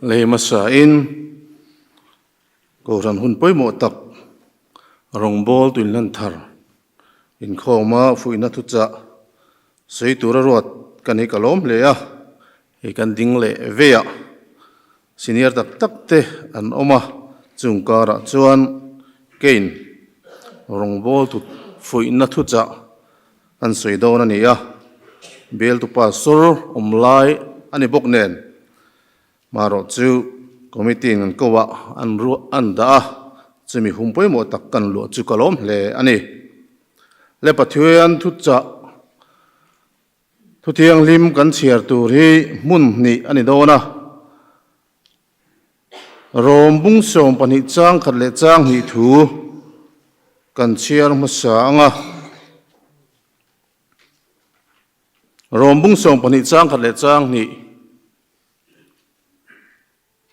Lei hmasa in Kohhran hun pawimawh tak rawngbâwl tuinhlan thar inkhawma fuihna thuchah sawi tura ruat ka ni ka lawm hle a, hei kan ding leh veiah senior tak tak te an awm a, chung karah chuan kein rawngbâwl fuihna thuchah An sawi dawn a ni a, bialtu pastor awm lai a ni bawk nen marawh chu committee in an ko a, an ruah an dah a, chumi hum pawimawh tak kan luah chu ka lawm hle a ni. Le Pathian thuchah thuthianghlim kan chhiar tur hi hmun hnih a ni dawn a, Rawm bung 12 chang khat leh chang hnih thu kan chhiar hmasa ang a. Rawm bung 12 chang khat leh chang hnih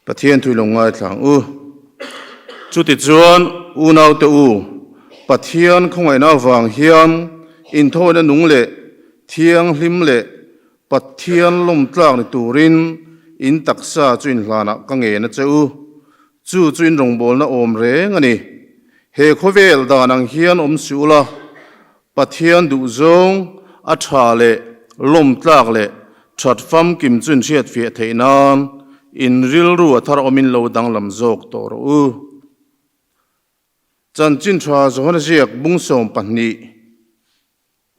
Pathian thui lo ngaithla ang u. Chutichuan unaute u, Pathian khawngaihna avang hian inthawina nung leh thianghlim leh Pathian lawmtlak ni turin in taksa chu inhlanah ka ngen a che u. Chu chu in rawngbawlna awm reng a ni. He khawvel dan ang hian awm si ula, Pathian duhzawng a tha leh lawmtlak leh that famkim chu in hriatfiah theih nan in rilru a thar awmin lo danglam zawk tawh rawh u. Chanchin tha Johana ziak bung 12.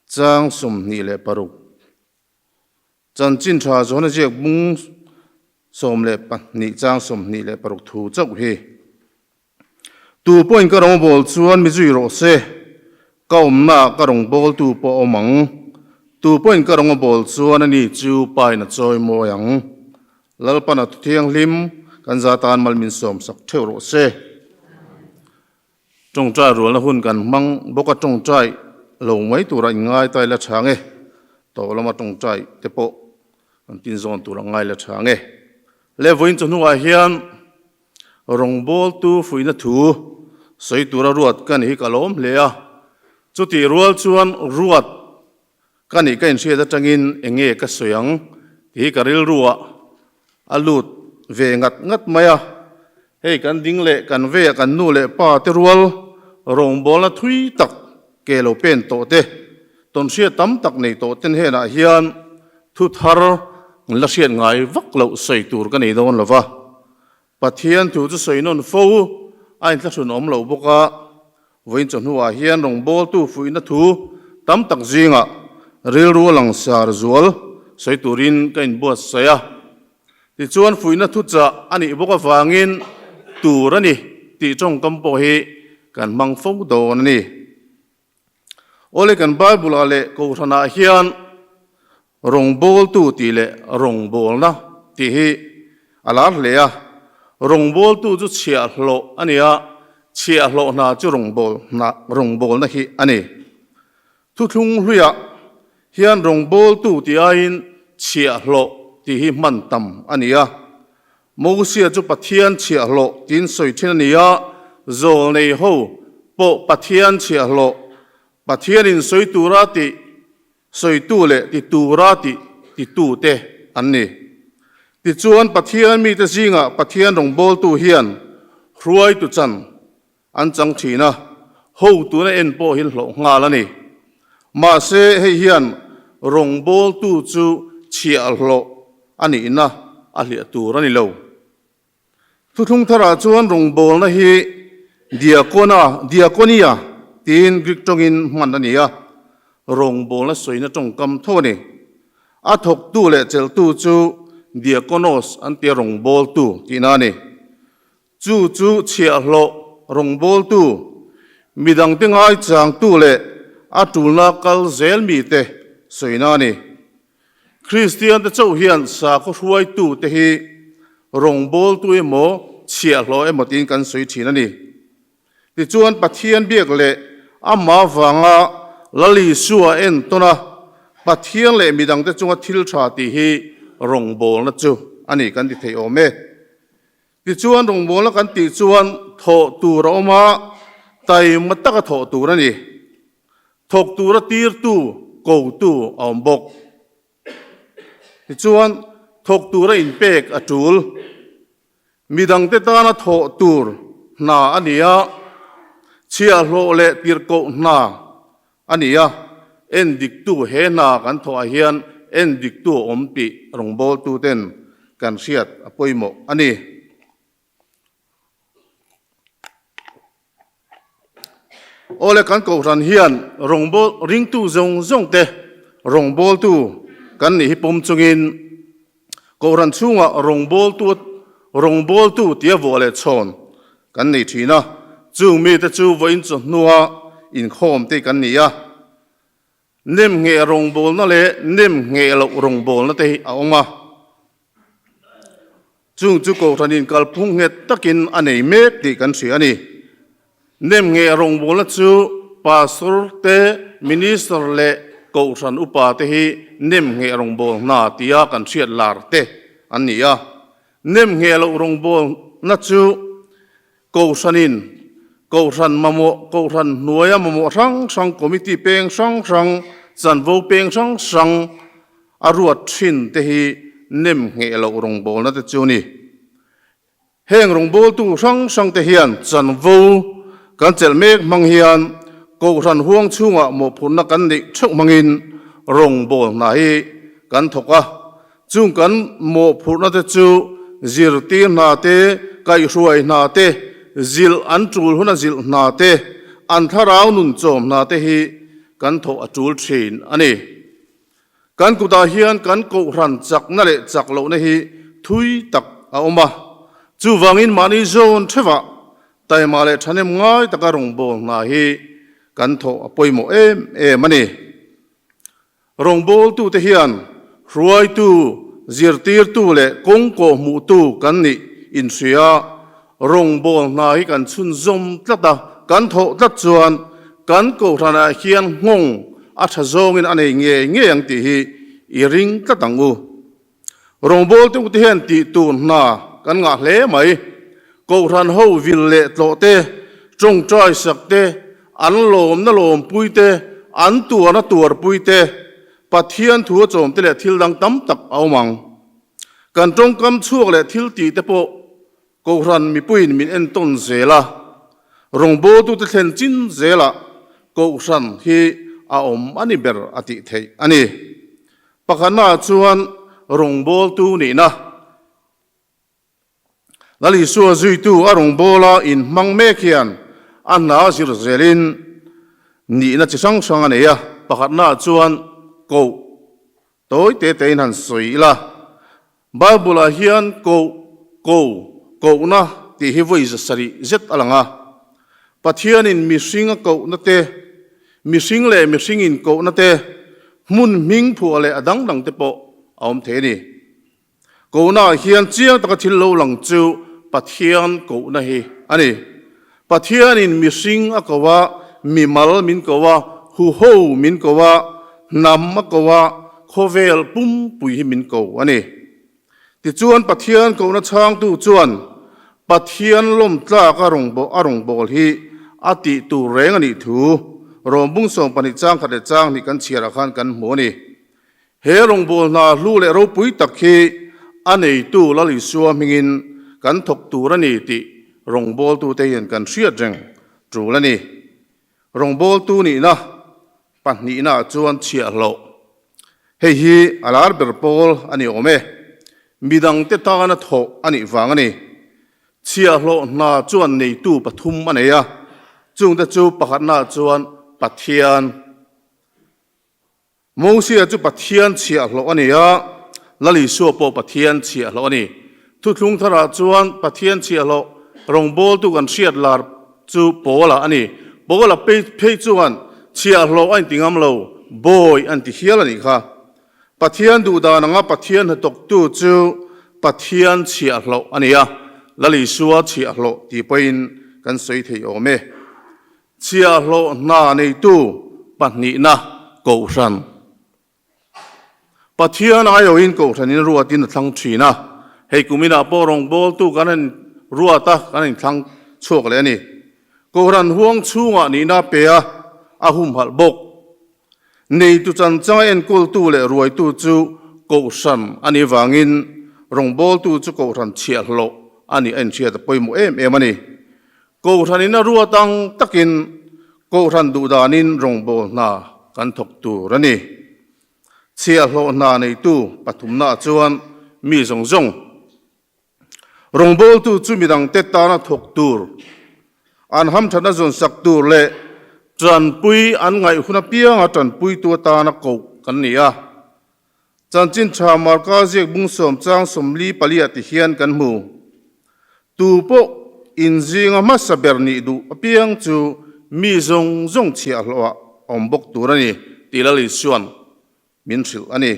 Chang 26. Chanchin tha zawn a ziak bung 12 chang 26 thu chauh hi. Tu pawhin ka rawng bawl chuan mi zui rawh se, ka awmna ah ka rawng bawltu pawh a awm ang. Tu pawhin ka rawng a bawl chuan ani chu pain a chawi mawi ang. Lalpan a thuthianghlim kan za tan mal min sawmsak theuh rawh se. Tawngtai rualna hun kan hmang bawk a, tawngtai lo mai tura inngai ta ila tha nge, tawh lama tawngtai te pawh kan tin zawn tur a ngai la tha nge. Le vawiin chu hnuah hian rawngbawltu fuihna thu sawi tura ruat ka ni hi ka lawm hle a, chutih rual chuan ruat ka nih ka inhriat atangin eng nge ka sawi ang tih hi ka rilruah a lut ve ngat ngat mai a. Hei kan ding leh kan veiah kan nu leh pa te rual rawngbawlna thui tak ke lo pen tawh te, tawnhriat tam tak nei tawh ten henah hian thu thar la hriat ngai vak loh sawi tur ka nei dawn lo va. Pathian thu chu sawi nawn fo a inthlahrun awm lo bawk a, vawiin chawhnuah hian rawngbawltu fuihna thu tam tak zingah rilru a langsar zual sawi turin ka inbuatsaih a. Tichuan fuihna thuchah a nih bawk avangin tur a ni tih tawngkam pawh hi kan hmang fo dawn a ni. Awle kan Bible-ah leh Kohhranah hian rawngbawltu tih leh rawngbawlna tih hi a lar hle a. Rawngbawltu chu chhiahhlawh a ni a, chhiahhlawh hna chu rawngbawlna hi a ni. Thuthlung hluiah hian rawngbawltu tih aiin chhiahhlawh tih hi hman tam a ni a. Mosia chu Pathian chhiahhlawh tiin sawi thin a ni a, zawlnei ho pawh Pathian chhiahhlawh, Pathianin sawi tura tih sawitu leh ti tura tih titute an ni. Tichuan Pathian mite zingah Pathian rawngbawltu hian hruaitu chan an chang thin a, hotuna en pawh hi hlawh nghal a ni. Mahse, hei hian rawngbawltu chu chhiahhlawh a nihna a hliah tur a ni lo. Thuthlung tharah chuan rawngbawlna hi diakona, diakonia, tiin Greek tawngin hman a ni a, rawngbawlna sawina tawngkam tho a ni. A thawktu leh chelhtu chu diakonos an tia rawngbawltu tihna a ni. Chu chu chhiahhlawh rawngbawltu, midangte ngaichangtu leh a tulna kal zel mite sawina a ni. Kristiante chauh hian sakhaw hruaitute hi rawngbawltu emaw chhiahhlawh emaw tiin kan sawi thin a ni. Tichuan Pathian biak leh amah vanga Lal Isua entawn a, Pathian leh midangte chunga thil tha tih hi rawngbawlna chu a ni kan ti thei awm e. Tichuan rawngbawlna kan tih chuan thawh tur a awm a, taima taka thawh tur a ni. Thawk tura tirtu, kotu a awm bawk. Tichuan thawk tura inpek a tul. Midangte tana thawh tur hna a ni a, chhiahhlawh leh tirhkoh hna a ni a, endiktu he hna kan thawhah hian endiktu a awm tih rawngbawltuten kan hriat a pawimawh a ni. Awle kan kohhran hian rawngbâwl ringtu zawng zawng te rawngbâwltu kan nih hi pawm chungin kohhran chhungah rawngbâwltu rawngbâwltu tia vuah leh chhawn kan nei thin a, chung mite chu vawiin chawhnua inkhawm te kan ni a. Nem ngheh rawngbawlna leh nem ngheh loh rawngbawlna te hi a awm a. Chung chu Kohhranin kalphung nghet takin a nei mek tih kan hria a ni. Nem ngheh rawngbawlna chu Pastor te, Minister leh Kohhran upa te hi nem ngheh rawngbawlna tia kan hriat lar te an ni a. Nem ngheh loh rawngbawlna chu Kohhranin Kohhran mamawh, Kohhran hnuaia mamawh hrang hrang, Committee peng hrang hrang, chanvo peng hrang hrang a ruat thin te hi nem ngheh loh rawngbawlna te chu a ni. Heng rawngbawltu hrang hrang te hian chanvo kan chelh mek hmang hian Kohhran huang chhungah mawhphurhna kan neih theuh hmangin rawngbawlna hi kan thawk a. Chung kan mawhphurhna te chu zirtir hna te, kaihhruai hna te, zilh an tul huna zilh hna te, an thlarau nun chawm hna te hi kan thawh a tul thin a ni. Kan kutah hian kan kohhran chakna leh chak lohna hi thui tak a awm a, chuvangin mahni zawn theuhah taima leh thahnem ngai taka rawngbâwl hna hi kan thawh a pawimawh em em a ni. Rawngbawltute hian hruaitu, zirtirtu leh kawngkaw hmuhtu kan nih inhria. Rawngbâwl hna hi kan chhunzawm tlat a, kan thawh tlat chuan kan kohhranah hian nghawng a tha zawngin a nei ngei ngei ang tih hi i ring tlat ang u. Rawngbawltute hian tih tur hna kan ngah hle mai. Kohhran ho vil leh tlawh te, tawngtai sak te, an lawmna lawmpui te, an tuarna tuarpui te, Pathian thu a chawm te leh thil dang tam tak a awm ang. Kan tawngkam chhuak leh thil tih te pawh Kohhran mipuiin min entawn zel a, rawngbawltute thlen chin zelah Kohhran hi a awm a ni ber a tih theih a ni. Pakhatnaah chuan rawngbawltu nihna, Lal Isua zuitu a rawngbawla inhmang mek hian a hna zir zelin nihna chi hrang hrang a nei a. Pakhatnaah chuan koh tawi te tein han sawi ila, Bible-ah hian koh, ko, kohna tih hi vawi zasarih zet a lang a. Pathianin mihring a kohna te, mihring leh mihring inkohna te, hmun hming phuah leh a dang dang te pawh a awm thei a ni. Kohnaah hian chiang taka thil lo lang chu Pathian kohna hi a ni. Pathianin mihring a ko a, mimal min ko a, huho min ko a, hnam a ko a, khawvel pumpui hi min ko a ni. Tichuan Pathian kohna chhangtu chuan Pathian lawmtlak a rawngbâwl hi a tih tur reng a nih thu Rawmbung 12 chang khat leh chang hnih kan chhiarah khan kan hmu a ni. He rawngbâwl hna hlu leh ropui tak hi a neitu Lal Isua hmingin kan thawk tur a ni tih rawngbâwltute hian kan hriat reng ṭul a ni. Rawngbâwltu nihna pahnihnaah chuan chhiahhlawh. Hei hi a lar ber pawl a ni awm e. Midangte tana thawh a nih vang a ni. Chhiahhlawh hna chuan neitu pathum a nei a, chungte chu pakhatnaah chuan Pathian. Mosia chu Pathian chhiahhlawh a ni a, Lal Isua pawh Pathian chhiahhlawh a ni. Thuthlung tharah chuan Pathian chhiahhlawh rawngbawltu kan hriat lar chu Paula a ni. Paula phei chuan chhiahhlawh a inti ngam lo, bawi a inti hial a nih kha. Pathian duhdan anga Pathian hnathawktu chu Pathian chhiahhlawh a ni a, Lal Isua chhiahhlawh tih pawhin kan sawi thei awm e. Chhiahhlawh hna neitu pahnihna Kohhran. Pathian aiawhin Kohhranin ruatin a thlang thin a, hei kuminah pawh rawngbawltu kan han ruat a, kan inthlang chhuak leh a ni. Kohhran huang chhungah nihna a pe a, a humhalh bawk. Neitu chanchanga enkawltu leh ruaitu chu Kohhran a nih vangin rawngbawltu chu Kohhran chhiahhlawh. a nih a inhriat a pawimawh em em a ni. Kohhranin a ruat ang takin Kohhran duhdanin rawngbawl hna kan thawk tur a ni. Chhiahhlawh hna neitu pathumnaah chuan mi zawng zawng Rawngbawltu chu midangte tana thawk tur, an hamthatna zawnsak tur leh tanpui an ngaih hun apianga tanpuitu atana koh kan ni a. Chanchin tha Marka ziak bung sawm chang 44 ah ti hian kan hmu. Tu pawh inzinga hmasa ber nih duh apiang chu mi zawng zawng chhiahhlawhah a awm bawk tur a ni tih Lal Isua'n min hrilh a ni.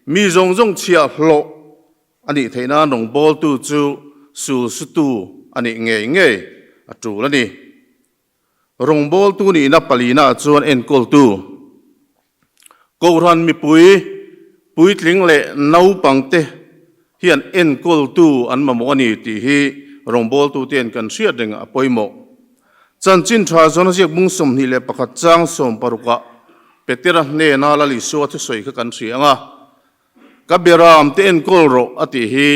Mi zawng zawng chhiahhlawh a nih theih nan rawngbawltu chu sulsutu a nih ngei ngei a tul a ni. Rawngbawltu nihna palina ah chuan enkawltu, Kohhran mipui, puitling leh naupangte hian enkawltu an mamawh a ni tih hi rawngbawltute kan hriat reng a pawimawh. Chanchin tha zawn a ziak bung 21 chang 60 ah Petera hnena Lal Isua thusawi kha kan hria ang a, Ka beram te enkawl rawh a tih hi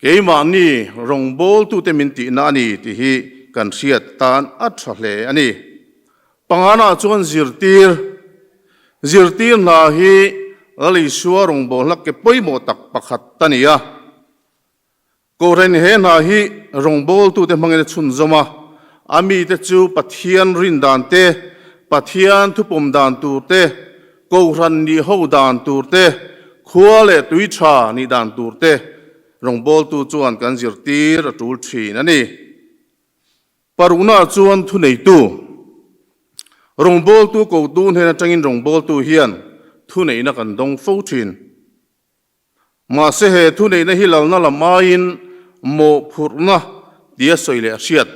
keimahni rawngbawltute min tihna a ni tih hi kan hriat tan a tha hle a ni. Pangana chuan zirtir, zirtir hna hi Lal Isua rawngbawlna ke pawimawh tak pakhat a ni a. Kohhran he hna hi rawngbawltute hmangin a chhunzawm a, a mite chu Pathian rin dan te, Pathian thupawm dan tur te, Kohhran nih ho dan tur te, khua leh tui tha nih dan tur te rawngbawltu chuan kan zirtir a tul thin a ni. Paruknaah chuan thuneitu, rawngbawltu kotu hnen atangin rawngbawltu hian thuneihna kan dawng fo thin. Mahse he thuneihna hi lalna lam aiin mawhphurhna tia sawi leh a hriat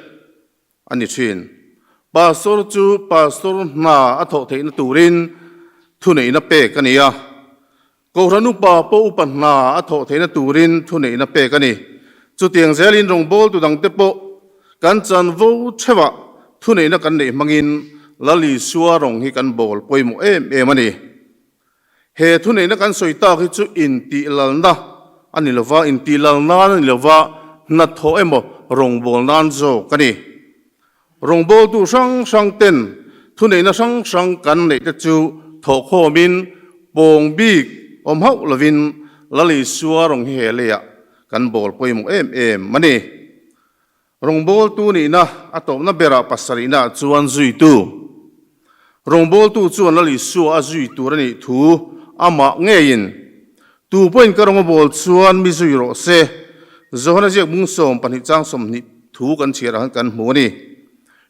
a ni thin. Pastor chu pastor hna a thawh theihna turin thuneihna pek a ni a. Kohhran upa pawh upa hna a thawh theihna turin thuneihna pek a ni. Chutiang zelin rawngbawltu dangte pawh kan chanvo theuhah thuneihna kan neih hmangin Lal Isua rawng hi kan bawl pawimawh em em a ni. He thuneihna kan sawi tak hi chu intihlalna a ni lova, intihlal nan a ni lova, hnathawh emaw rawngbâwl nan zawk a ni. Rawngbâwltu hrang hrang ten thuneihna hrang hrang kan neih te chu thawhkhawmin pawng bik awm hauh lovin Lal Isua rawng hi he leiah kan bâwl pawimawh em em a ni. Rawngbawltu nihna a tawpna berah pasarihna chuan zuitu. Rawngbawltu chuan Lal Isua a zui tur a nih thu amah ngeiin, Tu pawhin ka rawng a bawl chuan mi zui rawh se, Johana ziak bung 12 chang 20 thu kan chhiar ah khan kan hmu a ni.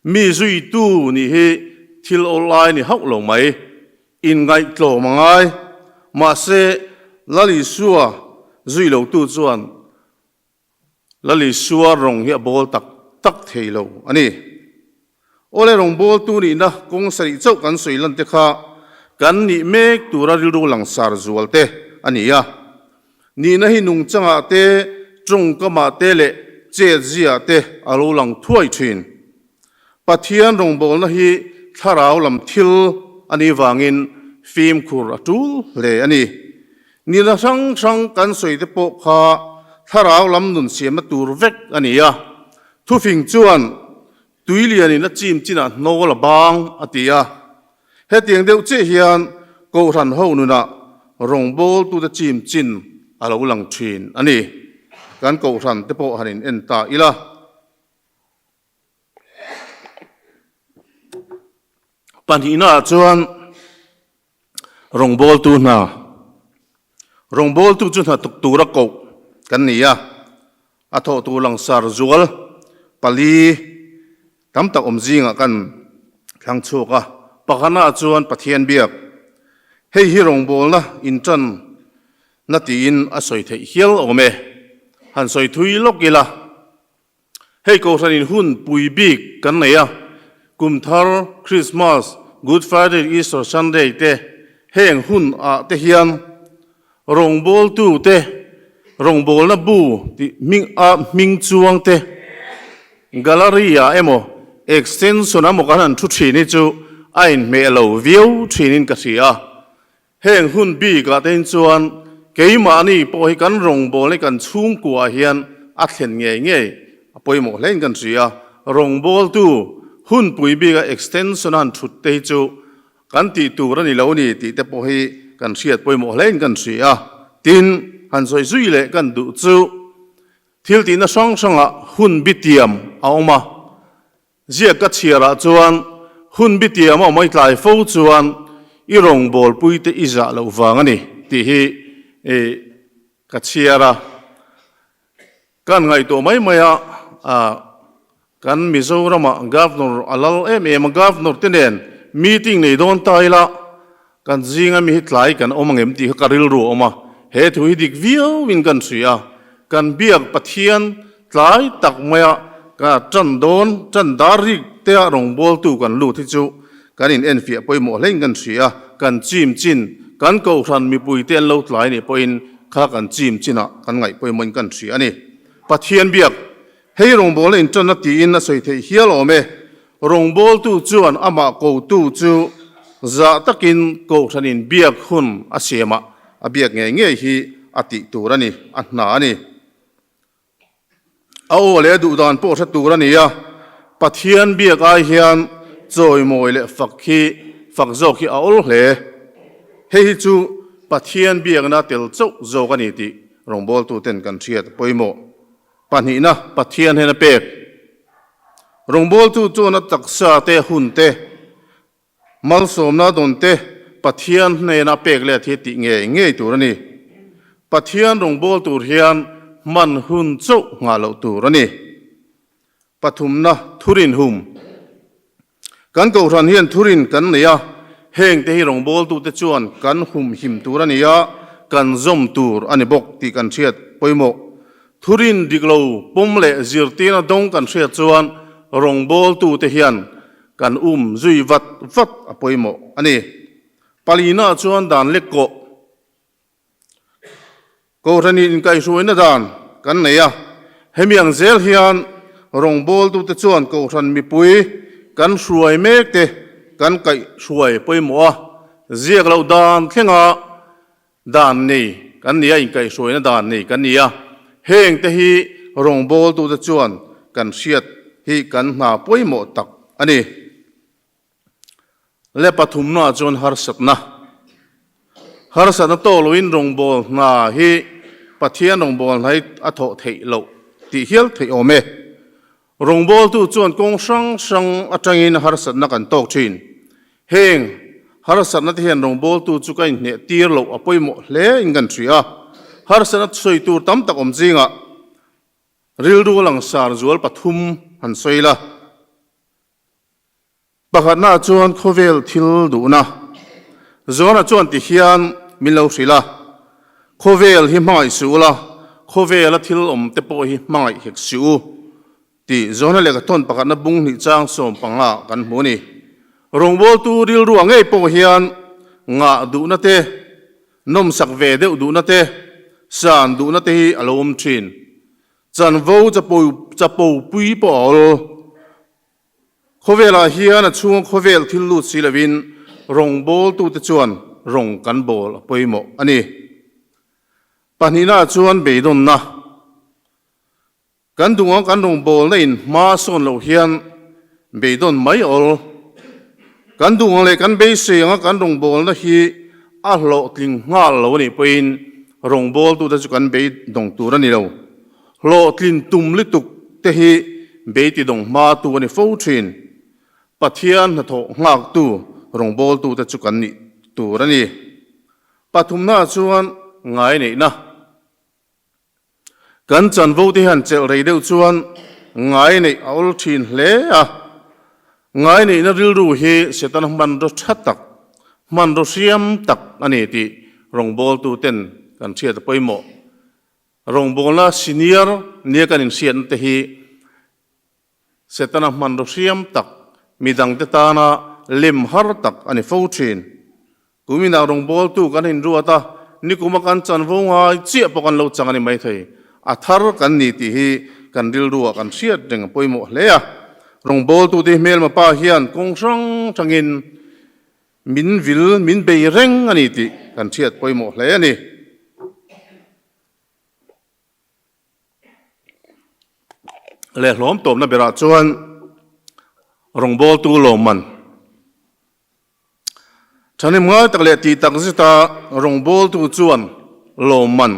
Mi zuitu nih hi thil awlai ni hauh lo mai, inngaihtlawm a ngai. Mahse, Lal Isua zui lotu chuan Lal Isua rawng hi a bawl tak tak thei lo a ni. Awle rawngbawltu nihna kawng sarih chauh kan sawi lan te kha kan nih mek tura rilru langsar zual te a ni a. Nihna hi nungchangah te, tawngkamah te leh chetziah te a lo lang thuai thin. Pathian rawngbawlna hi thlarau lam thil a nih vangin fimkhur a tul hle a ni. Nihna hrang hrang kan sawi te pawh kha thlarau lam nun siamna tur vek a ni a. Thufing chuan tuilianin a chim chinah hnawl a bang a ti a. Hetiang deuh chiah hian Kohhran ho nunah rawngbawltute chim chin a lo lang thin a ni. Kan Kohhran te pawh han in en ta ila. Pahnihnaah chuan rawngbawltu hna, rawngbawltu chu hna tuk tura koh kan ni a, a thawh tur langsar zual pali tam tak awm zingah kan thlang chhuak a. Pakhatnaah chuan Pathian biak, hei hi rawngbawlna intan na tiin a sawi theih hial awm e, han sawi thui lawk ila. Hei Kohhranin hun pui bik kan nei a, kum thar, Christmas, Good Friday, Easter Sunday te heng hun ah te hian rawngbawltu te rawngbawlna bu tih hming a hming chuang te gallery ah emaw extension ah emaw kan han thu thin hi chu a inhmeh lo viau thinin ka hria. Heng hun bikah te hin chuan keimahni pawh hi kan rawngbawlna hi kan chhungkuaah hian a thlen ngei ngei a pawimawh hlein kan hria a. Rawngbawltu hunpui bika extension a han thut te hi chu kan tih tur a ni lo ni tih te pawh hi kan hriat pawimawh hlein kan hria a. Tin, han sawi zui leh kan duh chu thil tihna hrang hrangah hun bitiam a awm a. Ziak ka chhiarah chuan hun bitiam a awm i tlai fo chuan i rawngbawlpui te i zah loh vang a ni tih hi ka chhiar a. Kan ngaihtuah mai mai a, kan Mizoramah Governor a lal em em a, Governor te nen meeting nei dawn ta ila kan zinga mi hi tlai kan awm angem tih kha ka rilru a awm a, he thu hi dik viauin kan hria a, kan biak Pathian tlai tak maia ka tan dawn tan dar rik tea rawngbawltu kan lut hi chu kan in enfiah pawimawh hlein kan hria a, kan chim chin kan kohhran mipuite an lo tlai nih pawhin kha kan chim chinah kan ngaih pawimawhin kan hria a ni. Pathian biak hei rawngbawlna intanna tiin a sawi theih hial awm e. Rawngbawltu chuan amah kotu chu zah takin kohhranin biak hun a siamah a biak ngei ngei hi a tih tur a ni, a hna a ni. A aw leh a duh dan pawh hre tur a ni a, Pathian biak ai hian chawimawi leh fak hi fak zawk hi a awl hle. Hei hi chu Pathian biakna tel chauh zawk a ni tih rawngbawltuten kan hriat a pawimawh. Pahnihna, Pathian hian a pek. Rawngbawltu chuan a taksa te, hun te, malsawmna dawn te Pathian hnena pek let hi tih ngei ngei tur a ni. Pathian rawngbâwl tur hian hman hun chauh nghah loh tur a ni. Pathumna, Thurin hum. Kan kohhran hian thurin kan nei a, hengte hi rawngbawltute chuan kan humhim tur a ni a, kan zawm tur a ni bawk tih kan hriat pawimawh. Thurin dik lo pawm leh zirtirna dawng kan hriat chuan rawngbawltute hian kan um zui vat vat a pawimawh a ni. Palina chuan dan lek kawh. Kohhranin inkaihhruaina dan kan nei a, hemi ang zel hian rawngbawltute chuan kohhran mipui kan hruai mek te kan kaihhruai pawimawh a, ziak loh dan thlenga dan nei kan ni a, inkaihhruaina dan nei kan ni a, heng te hi rawngbawltute chuan kan hriat hi kan hna pawimawh tak a ni. Le pathumnaah chuan harsatna. Harsatna tawh loin rawngbâwl hna hi Pathian rawngbâwl hna hi a thawh theih loh tih hial theih awm e. Rawngbâwltu chuan kawng hrang hrang atangin harsatna kan tâwk thin. Heng harsatna te hian rawngbâwltu chu ka inhneh tir loh a pawimawh hle in kan hria a. Harsatna sawi tur tam tak awm zingah rilru langsar zual pathum han sawi la. Pakhatna chuan khawvel thil duhna. Johana chuan ti hian min lo hrilh a, Khawvel hi hmangaih suh ula, khawvela thil awm te pawh hi hmangaih hek suh u, tih Johana lehkha thawn pakhatna bung hnih chang 15 ah kan hmu a ni. Rawngbawltu rilru ah ngei pawh hian ngah duhna te, nawmsak ve deuh duhna te, san duhna te hi a lo awm thin. Chanvo chapo pui pawh a awl. Khawvelah hian a chhunga khawvel thil lut si lovin rawngbawltute chuan rawng kan bawl a pawimawh a ni. Pahnihnaah chuan beidawnna. Kan duh ang kan rawngbawlna in hma sawn loh hian beidawn mai awl. Kan duh ang leh kan beisei anga kan rawngbawlna hi a hlawhtling nghal lo a nih pawhin rawngbawltute chu kan beidawng tur a ni lo. Hlawhtlin tum lutuk te hi beitidawng hmatu a ni fo thin. Pathian hnathawh nghaktu rawngbawltute chu kan nih tur a ni. Pathumnaah chuan ngai neihna. Kan chanvo te hian chelh rei deuh chuan ngai neih a awl thin hle a. Ngai neihna rilru hi Setana hmanraw tha tak, hmanraw hriam tak a ni tih rawngbawltuten kan hriat a pawimawh. Rawngbawlna senior nia kan inhriatna te hi Setana hmanraw hriam tak, midangte tana lem har tak a ni fo thin. Kuminah rawngbawltu kan inruat a, nikuma kan chanvo ngai chiah pawh kan lo chang a ni maithei. A thar kan ni tih hi kan rilruah kan hriat reng a pawimawh hle a. Rawngbawltute hi hmelma pa hian kawng hrang hrangin min vil, min bei reng a ni tih kan hriat pawimawh hle a ni. Leh hlawm tawpna berah chuan rawngbawltu lawmman thahnem ngai tak leh tih tak zeta rawngbawltu chuan lawmman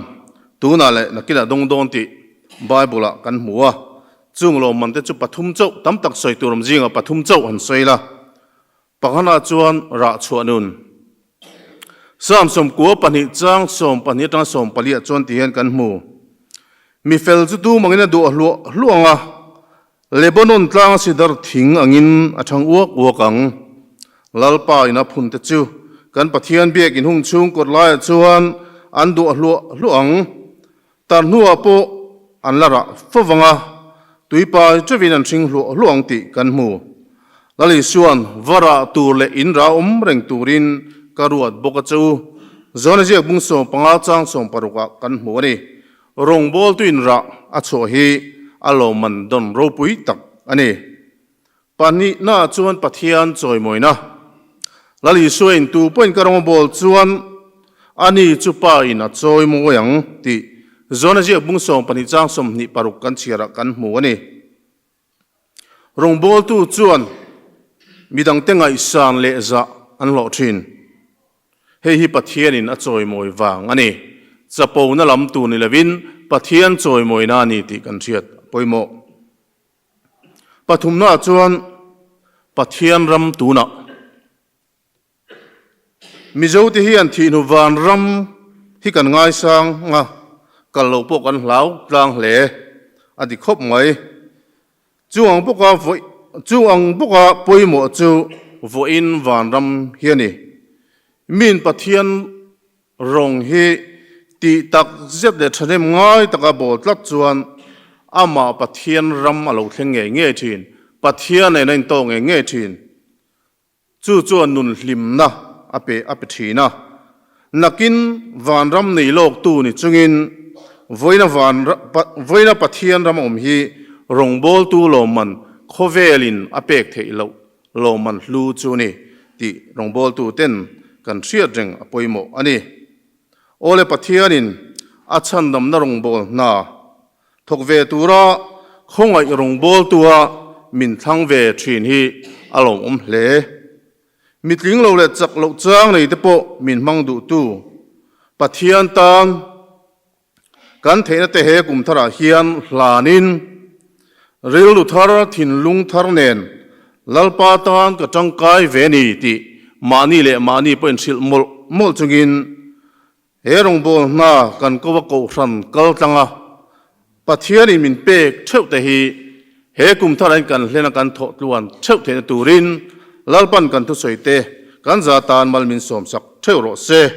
tunah leh nakinah dawng dawn tih Bible-ah kan hmu a. Chung lawmman te chu pathum chauh tam tak sawi tur awm zingah pathum chauh han sawi la. Pakhatah chuan rah chhuah nun. Psalm 92 chang 12 atanga 14 ah chuan ti hian kan hmu. Mi fel chu tum angin a duah hluah hluah ang a, Lebanon tlanga sidar thing angin a thang uak uak ang. Lalpa in a phun te chu kan Pathian biak inhung chhung kawt laiah chuan an duah hluah hluah ang. Tar hnuah pawh an la rah fo vang a, tuipai teuhin an hring hluah hluah ang tih kan hmu. Lal Isua'n va rah tur leh in rah awm reng turin ka ruat bawk a che u. Zona ziak bung 15 chang 16 ah kan hmu a ni. Rawngbawltu in rah a chhuah hi a lawmman dawn ropui tak a ni. Pahnihnaah chuan Pathian chawimawina. Lal Isua in tu pawhin ka rawng a bawl chuan ani chu Pa in a chawimawi ang tih Jona ziak bung 12 chang 26 kan chhiarah kan hmu a ni. Rawngbawltu chuan midangte ngaihsan leh zah an hlawh thin. Hei hi Pathianin a chawimawi vang a ni. Chapona lam tur ni lovin Pathian chawimawina a ni tih kan hriat a pawimawh. Pathumnaah chuan Pathian ram tunah Mizote hian thihnu van ram hi kan ngaisang a, kal loh pawh kan hlau tlang hle a ti khawp mai. Chu ang bawka vawi chu ang bawka pawimawh chu vawiin vanram hi a ni. Min Pathian Rawng hi tih tak zet leh thahnem ngai taka bawl tlat chuan amah Pathian ram a lo thleng ngei ngei thin, Pathian nen a intawk ngei ngei thin. Chu chuan nun hlimna a pe a pe thin a. Nakin vanram nei lawktu ni chungin vawiina van vawiina Pathian ram a awm hi rawngbawltu lawmman khawvelin a pek theih loh Lawmman hlu chu ni tih rawngbawltu ten kan hriat reng a pawimawh a ni. Awle Pathianin a chhandamna rawngbâwl hna thawk ve tura khawngaih rawngbawltua min thlang ve thin hi a lawmawm hle. Mitling lo leh chak loh chang nei te pawh min hmang duhtu Pathian tan Kan theihna te he kum tharah hian hlanin rilru thar, thinlung thar nen Lalpa tan ka tangkai ve ni tih mahni leh mahni pawh inhrilh mawlh mawlh chungin he rawngbâwl hna kan ko a kohhran kal tlang a, Pathianin min pek theuh te hi he kum tharah hian kan hlen a kan thawh tluan theuh theihna turin Lalpan kan thusawi te kan za tan mal min sawmsak theuh rawh se.